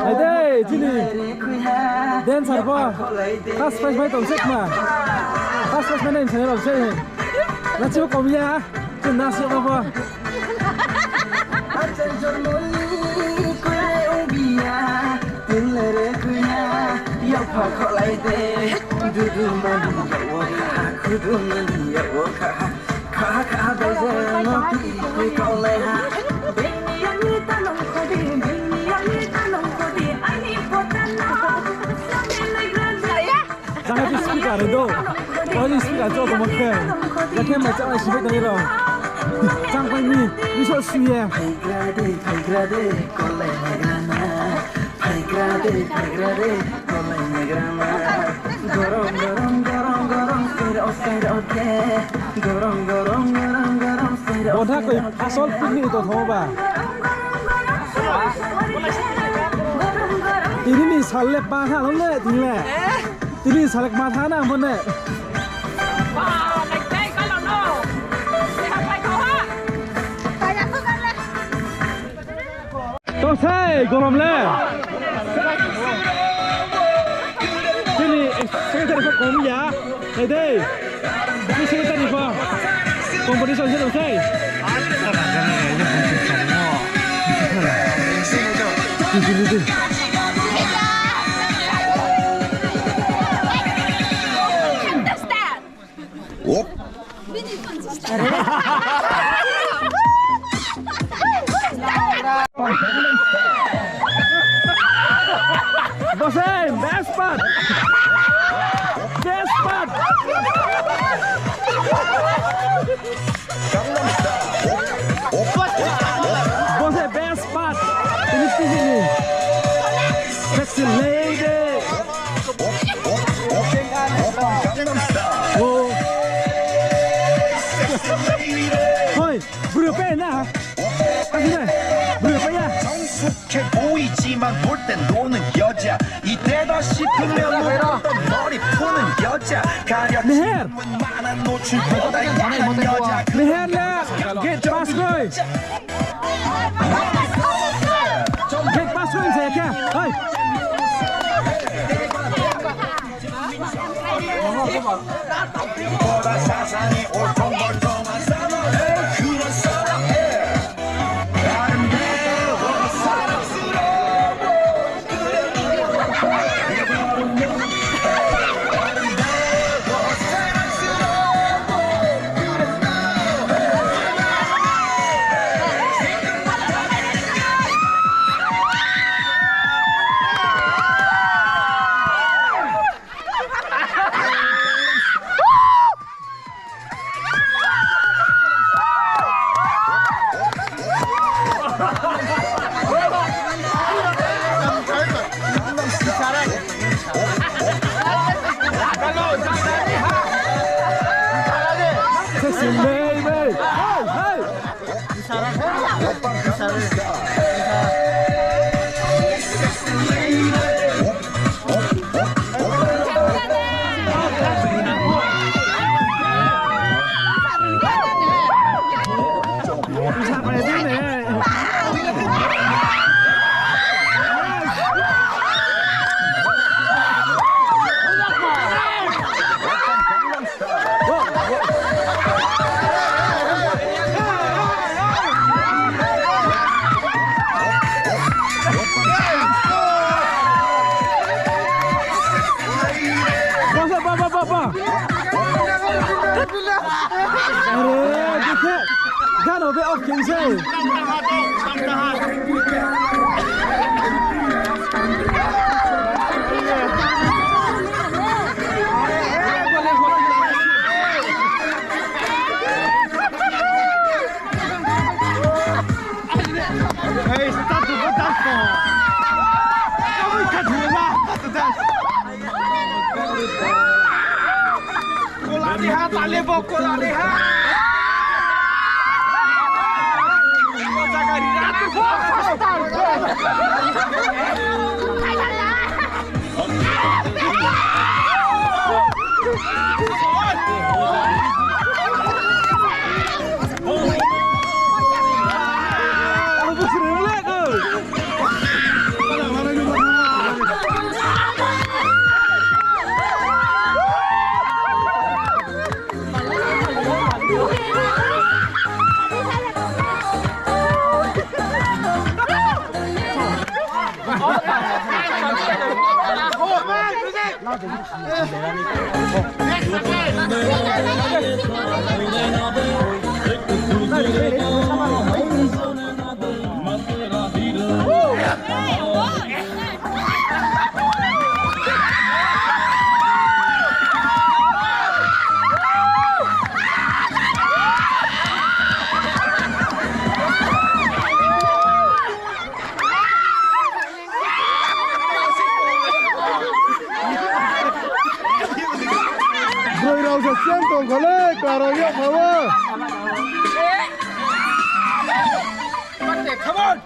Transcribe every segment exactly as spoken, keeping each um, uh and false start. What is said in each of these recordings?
Nai de, chini dancer pho first prize mai tong se kma. First prize mai nai bsai rao se. Lachi bo kom ya. Chini nasi ma pho. Jang ha ti speaker do. Bo ni speaker cho tongmo khe. Jakhe mai chánai sibai tong rao. Chang pai ni, ni so su ye. Bo tha koi asol picnic to tho ba. Tini ni sal le pa ha lo le, tini le. Tini sal le ma tha na bo ne. To sei, gorom le. Chini secretary pho kom ya. Nai de. Chini secretary pho. Competition se tong sei. Bosei, best part! Best part! Bosei, best part! Ini pihih ni. Sexy lady. Oh. Hoi, bru pe na. Bru pe ya. 정숙해 보이지만 볼 땐 노는 여자. 이때다 싶으면 로 떤 머리 푸는 여자. 가려진 Meher. Meher le gate pass koi. Gate pass koi se khe. Hoi. Ba, ba, ba, ba, ba. Are, dekhe. Gano be off khe se. Ei, start to dance ko. Kamu ikat dulu lah, start to dance. Kolariha, talebo kolariha. Jaga di atur, bos. Broi rao se siang tong kha le, kla rao yag kha wo. Come on!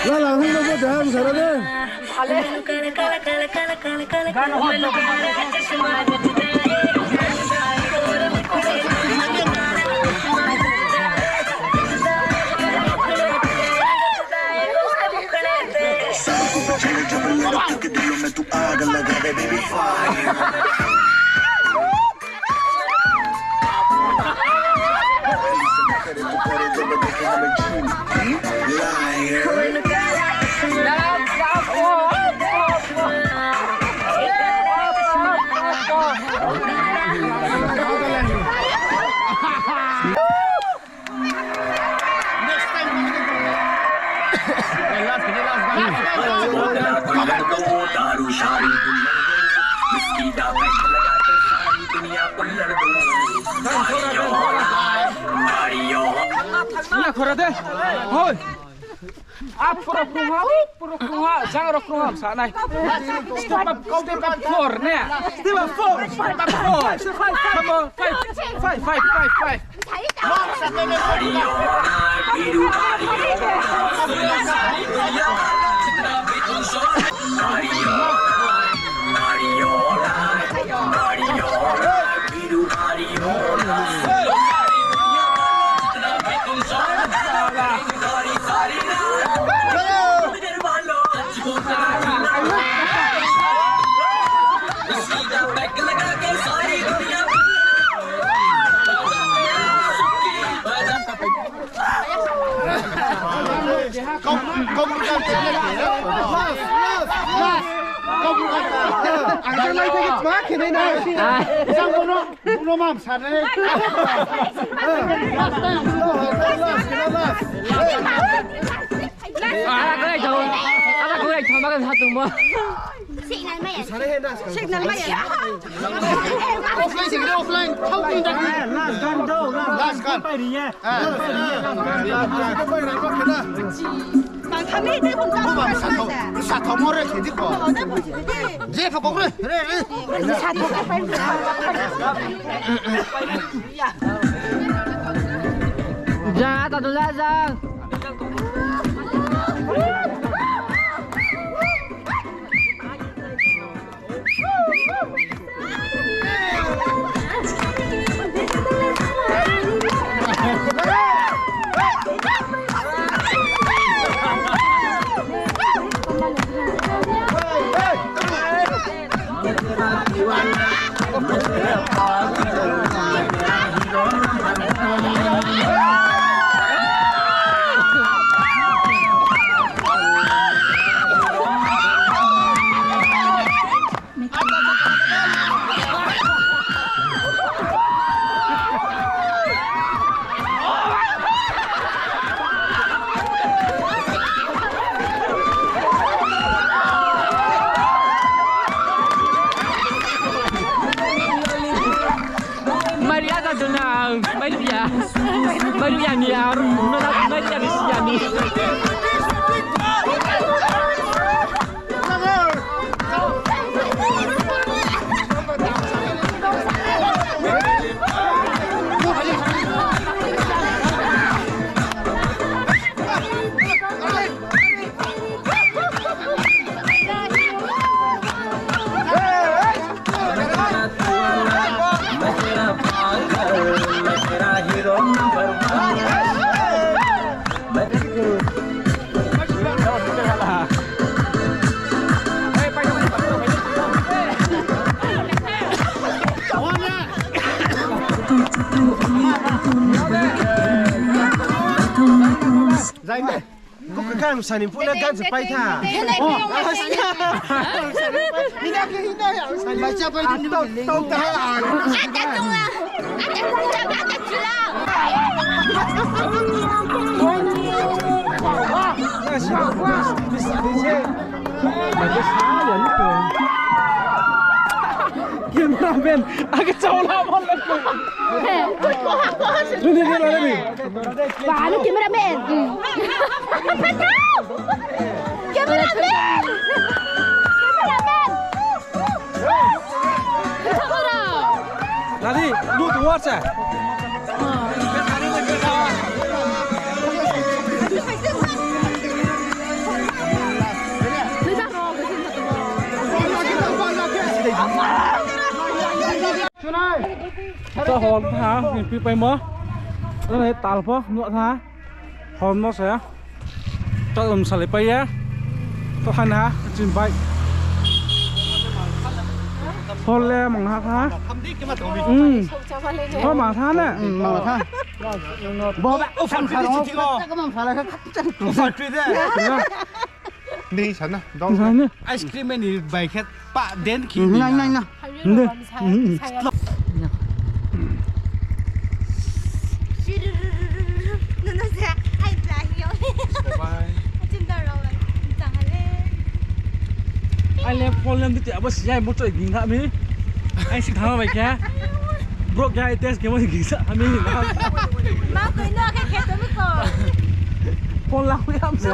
Lala, hung no bo jaham sara de. Ina khora de. Hoi. Ap puro krungha, ap puro krungha, jang rok krungha, sa nai. Step up, step up four, ne? Step up four. Step up four. Five, five, five. Come on, five, five, five, five. Kau, kau bukan. Last, last, last. Kau bukan. Ang lai thai ma khe nai na. Jang bono, bono mam sa nai. Last time. Last, last, last. Ada kau yang tahu. Ada kau yang tahu makan satu mah. Signal maya. Signal maya. Offline, signal offline. How to that? Last gun, last gun. Last gun. Ja, ta tu la ja. Mairuh ya ni ar, mairuh ya ni si ya ni. Zai de. Kok kang sani puna gan se pai tha. Mai cha pai di ni ba. Tau ta ha. Cameraman, ake chau la mo le. Ni ni ni ni. Ba, ano cameraman. Cameraman! Cameraman! Tadi, lu tu watch. Chunai. To hor ha, ni pi pai mo. Ro ne tal pho, nuh ha. Hor mo se. To um salai pai ya. To han ha, chin bai. Hor le mang ha ha. Hmm. Hor mang ha ne. Hmm, mang ha. Bo ba, o fan kha ro. Ka mang sa la ka. Ni sana, dong. Ice cream ni bai khe pa den khi. Nai, nai, nai. Nde. Nono se, ai bla yo. Bye. Achin da ro, jang ale. Ai le problem di abo si ai mo choi ging ha mi. Ai si thang bai khe. Bro, guy test ke mo ging sa ha mi. Ma koi no khe khe to mi ko. Phone la khui am sa.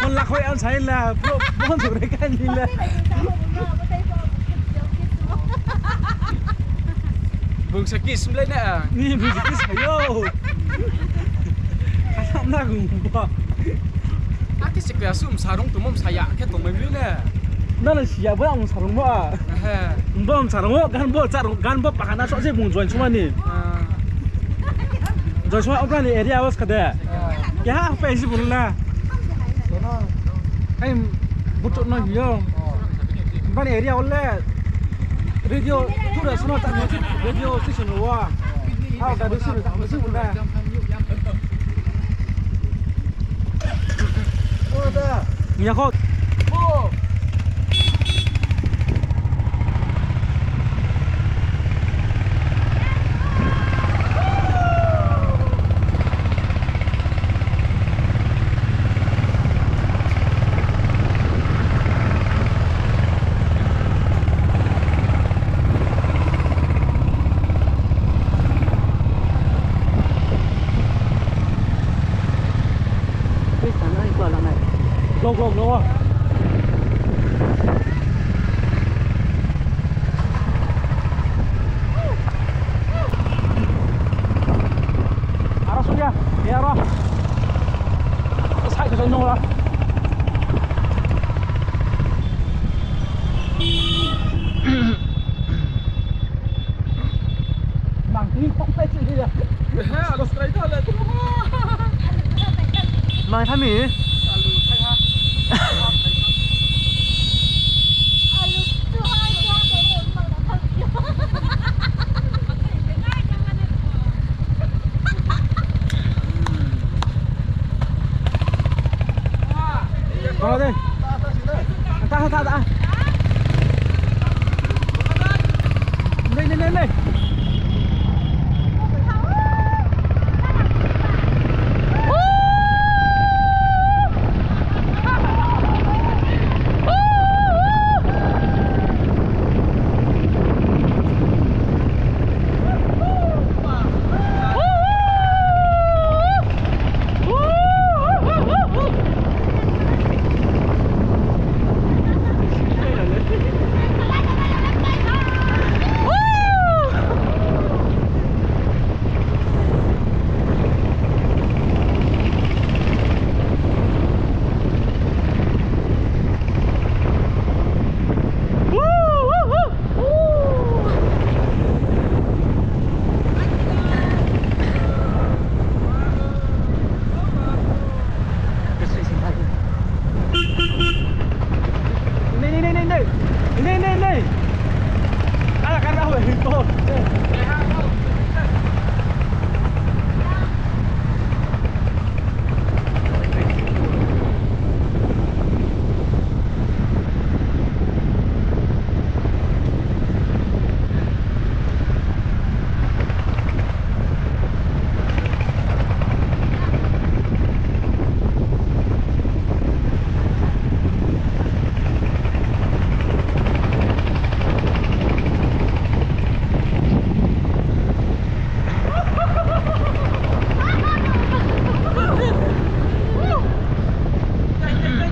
Phone la khui am sa la, bro, phone su re kai ni la. Bung sa kiss mlai na. Ni bung sa kiss yo. Asam na gung ba. Ake se kaya sum sarung tumom saya khe tongmai mlai na. Na na siya ba ang sarung ba. He. Bom sarung o, gan bo, sarung, gan bo pakana so se bung join suma ni. Ah. Join suma obra ni area was kade. Ah. Ya, apa isi bung na. Ai, butuk no yo. Bani area ole. Radio, tu da suna ta radio station wa. Au da station ta station wa. Nya kho. Vlog, vlog, no. Aro suya, ya aro. Sai, sai, no la. Nang tini kok sai sih ya. He, alu serai tha le tu. Mang thami. Alu serai ha. Alu tu ha, tu ha, tu ha. Kau deh. Tah, tah, tah. Nai, nai, nai, nai.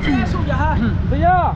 Dei ya.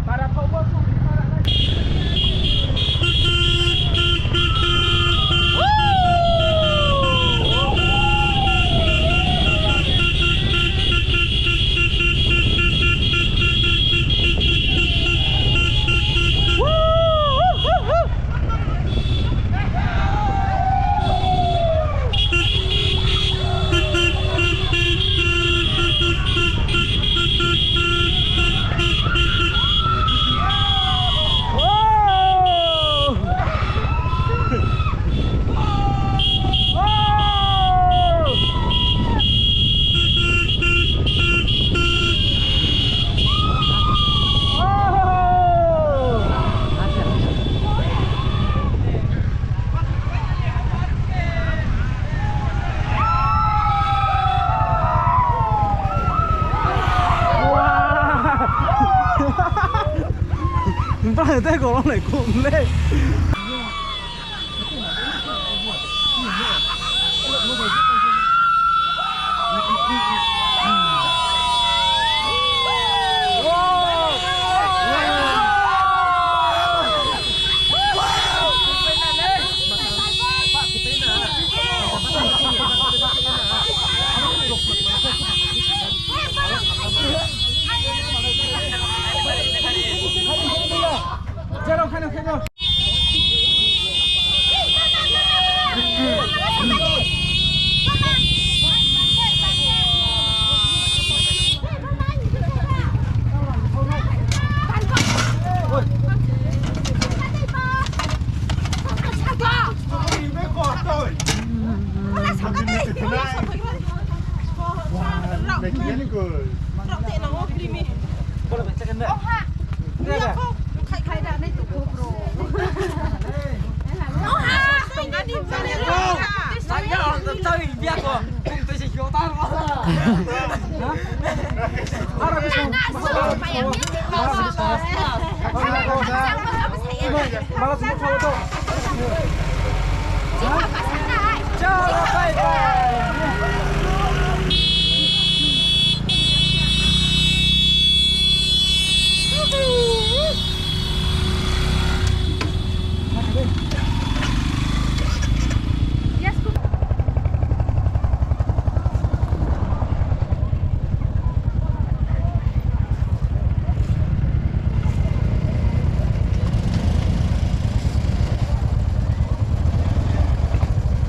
Bra, tei kolom nai kum le.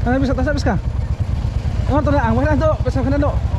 Ang bisa tasa biska. Ang to ang bai nang to, bisa khe nang to.